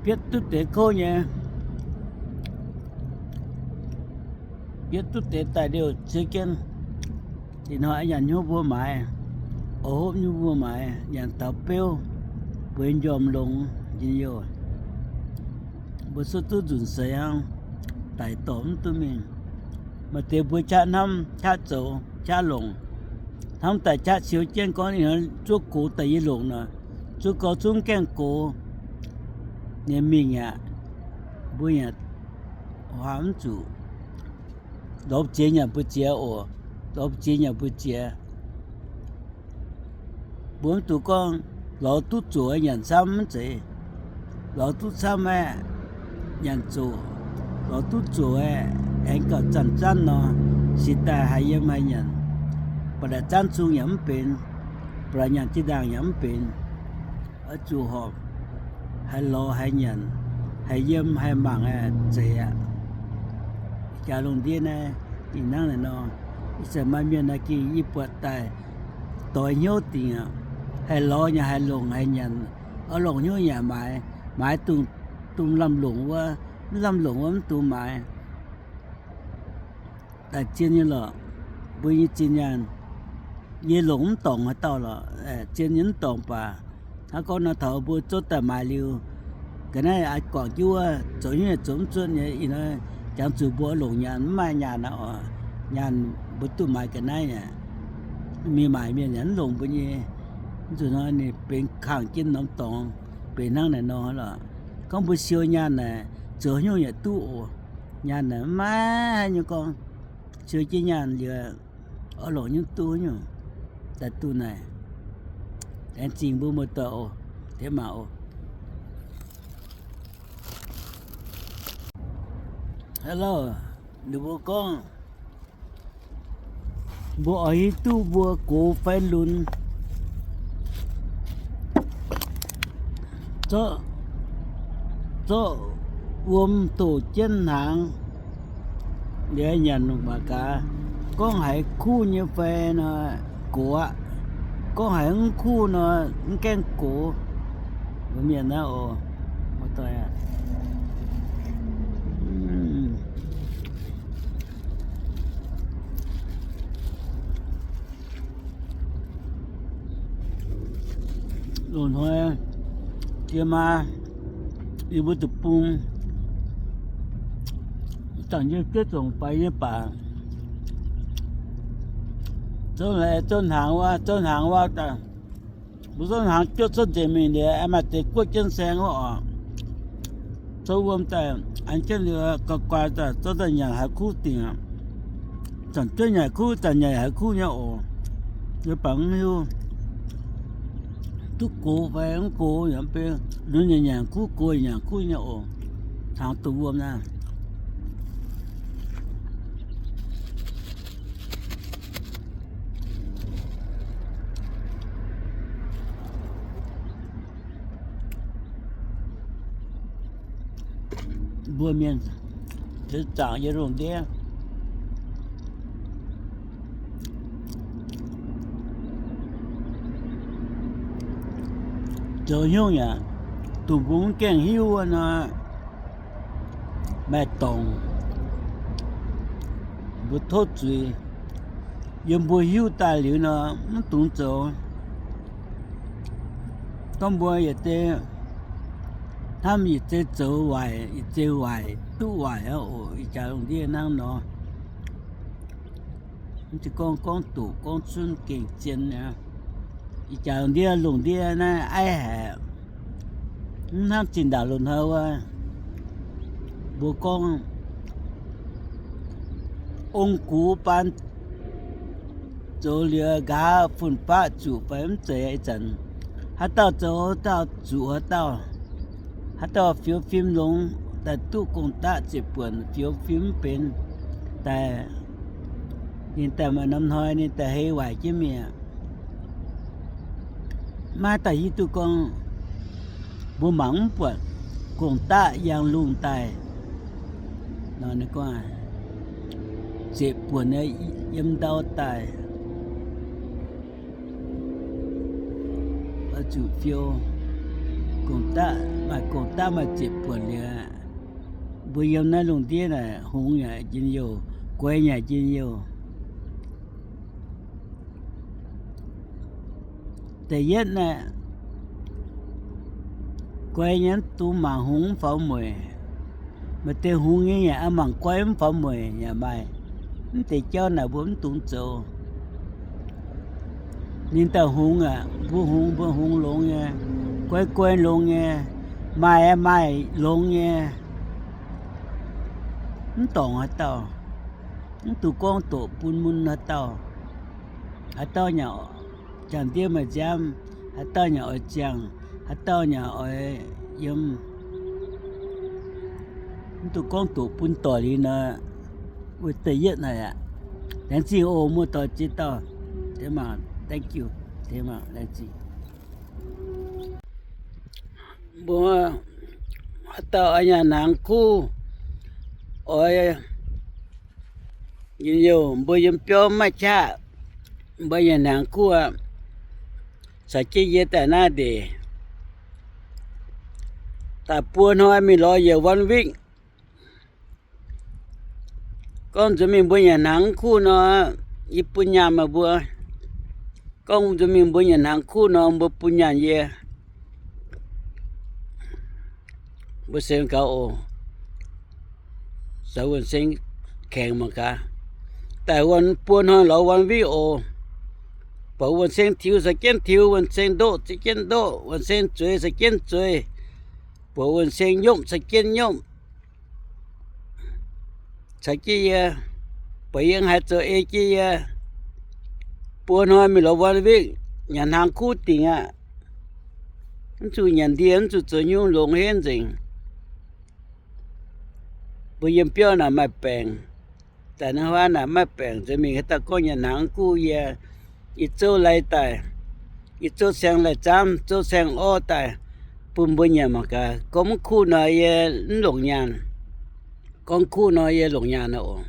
Bietv duqv deix kouv nyei, bietv duqv deix daaih liouh ziex jienv. Ih hnoi nyanc hnyouv mbuo maaiz, oix hopv hnyouv mbuo maaiz, nyanc taux beuv, bueix njormh longx njien-youh. Mbuo cuotv duqv nzunc seix hnangv, daic dorh mv duqv mingh. Maaih deix mbuo qaqv hnamv, qaqv zoux, qaqv longc, hnamv daaih qaqv siou jienv gorngv, zuov gox daaih yie longc nor, zuov gau zungv gaengh gox nyei mingh aqv. Mbuo yaac huaax mv zuqc. Lorz ziex nyanc mbu'ziex oc. Lorz ziex nyanc mbu'ziex. Mbuo mv dungx gorngv lorz duqv zuqc nyanc camv mv zeiz. Lorz duqv camv aeqv, nyanc zuqc. Lorz duqv zuqc aeqv, aengx gauh zanc-zanv nor, sic daaih haih yiem haih nyanc. Ba'laqc zanv cung yaac mv benx, ba'laqc nyanc jiex ndaangc yaac mv benx. Oix zuqc horpc, haih lorz haih nyanc, haih yiem haih mangc aeqv, zeiz aqv. Jaax lungh ndiev naaiv, ih hnangv naaiv nor, ih zanc maaih mienh naaiv ging yie buatc daaih doix hnyouv dingc aqv. Haih lorz yaac haih longc haih nyanc, oix longc hnyouv yaac maaiz, maaiz dongh, dongh lamh longc wuov, mv lamh longc wuov mv dungx maaiz. Daaih zien nyei lorqc, mbuo nyei zinh nyaanh, yie longc mv dorngc haaix dauh lorqc, zien nyei mv dorngc baac. Hnangv gorngv nor taux mbuo zouv daaih maaiz liuz, ga'naaiv aqv guangc jienv wuov, zoux hnyouv zoux mv zuotv nyei. Ih hnoi jangx zuqc mbuo longc nyaanh, mv maaih nyaanh aqv oc. Nyaanh mbuo duqv maaiz ga'naaiv aqv. Mingh maaic mienh yaac mv longc mbuo nyei. Mv zuqc hnoi ninh benx kangh jienv norm dorngx, benx hnangv naaic nor lorqc. Gorngv mbuo siou nyaanh naaic, zoux hnyouv yaac duqv oc. Nyaanh naaic mv maaih haaix nyungc gorngv siou jienv nyaanh liuz, oix longc nyungc duqv nyungc daaih duqv naaic. Laengz zingh mbuo muoz-doic oc, diex maac oc. Hello, ninh mbuo gorngv mbuo oix hiuv duqv mbuo gox fai lunx, zorqv, zorqv wuom doqc jienv hnaangx, liuz nyanc mangc gaax, gorngv haiz kuv nyei fai nor, gox aqv. Gorngv haiz mv kuv nor, mv gaengh gox. Mbuo mienh naaiv oc, muoz-doic aac. Loz-hnoi jiex maa, yie mbuo deic-bung dangc yie jienv zongc faix nyei baac, zouv hnaangx wuov, zouv hnaangx wuov daaih, mbuo zouv hnaangx juoqv cuotv nzengc mingh liuz, aengx maaih deix guoqv jienv saeng wuov oc. Zouv wuom daaih an jienv liuz, guai guai daaih zouv daaih nyanc haiz kuv dingc aqv. Zanc juov nyanc kuv, zanc nyanc haiz kuv nyei oc. Yie baac mv hiuv duqv gox fai mv gox, yaac mv bei, lunx nyanc nyanc kuv, gox nyanc nyanc kuv nyei oc. Hnaangx dongh wuom naaiv. Mbuo mienh ziex zaangc yiem lungh ndiev zoux hnyouv yaac dongh mbuo mv gaengh hiuv wuov nor, maaih dorngc mbuo tov zuiz. Yiem mbuo hiuv daaih liuz nor, mv dungx zoux. Gorngv mbuo yietc zei hnamv yietc zei zoux waaic, yietc zei waaic duqv waaic aqv oc. Ih jaax lungh ndiev hnangv nor, mv zeiz gorngv gorngv doqc gorngv cunv gengh zien aqv. Ih jaax lungh ndiev, lungh ndiev naaiv aiv haic, mv hnangv zinh ndaangc loz-hnoi wuov, mbuo gorngv ong gux baan zoux liuz nqa'haav fun-faqv zuqc fai mv zeiz ih zanc. Haaix dauh zoux haaix dauh zuqc haaix dauh. Haaix dauh fioux fim longx daaih duqv gong-daqv ziepc buonc, fioux fim mv benx daaih, ninh daaih maaih norm hnoi ninh daaih hei waaic jienv mingh aqv. Maiv daaih hiuv duqv gorngv mbuo mangc mv buatc gong-daqv yangh lungh daaih nor, ninh gorngv ziepc buonc nyei yiem ndau daaih, oix zuqc fiou. gong-daqv, maaih gong-daqv maaih ziepc buonc liuz, mbuo yiem naaiv lungh ndiev naaic hungx yaac njien-youh, guaix yaac njien-youh. Da'yietv naaic, guaix nyei mv dungx mangc hungx mv faaux mueic. Maaih deix hungx nyei yaac mangc guaix mv faaux mueic yaac maaih. Mv deix jauv naaic mbuo mv dungx zoux. Ninh dauh hungx aqv, mbuo hungx, mbuo hungx longx nyei, guaix guaix longx nyei, maaih maaih longx nyei. Mv dorngc haaix dauh, mv dungx gorngv doqc bun mun haaix dauh. Haaix dauh nyei jangx-ndiev maaih nziaamv, haaix dauh nyei oix ziangh, haaix dauh nyei oix yiem. Mv dungx gorngv doqc bun doic liuz nor, wuov da'yietv naaic aqv. Laengz zingh oc, muoz-doic ziex dauh. Thank you. Laengz zingh. Mbuo haaix dauh oix nyanc hnaangx kuv, oix, youh, mbuo yiem biauv maiv qaqv, mbuo nyanc hnaangx kuv aqv, caux jienv yie daaih naaiv ndeic. Daaih buo hnoi mingh lorz yie one week. Gorngv nzuonx mingh mbuo nyanc hnaangx kuv nor, yie bun nyaanh meih mbuo. Gorngv nzuonx mingh mbuo nyanc hnaangx kuv nor, mbuo bun nyaanh yie. Mbuo se gaux oc. Zoux wuonh seng kaengx mangc gaax. Daaih wuonh buo hnoi lorz one week oc. Buatc wuonh seng tiux caux jienv tiux, wuonh seng ndoqv caux jienv ndoqv, wuonh seng zueiz caux jienv zueiz, buatc wuonh seng nyomv caux jienv nyomv. Caux jienv yie, buatc yie haiz zoux ei jienv yie. Buo hnoi mingh lorz one week, nyanc hnaangx kuv dingc aqv. Mv zuqc nyanc ndie, mv zuqc zoux nyungc, longx henv nzengc. Mbuo yiem biauv naaic maaih baengc, daaih naaiv huaav naaic maaih baengc, nzuonx mingh haaix dauh gorngv nyanc hnaangx kuv yie, yie zouv lai daaih, yie zouv saeng lai zaamv, zouv saeng orv daaih bun mbuo nyanc mangc gaax. Gorngv mv kuv nor yie mv longc nyaanh. Gorngv kuv nor yie longc nyaanh oc.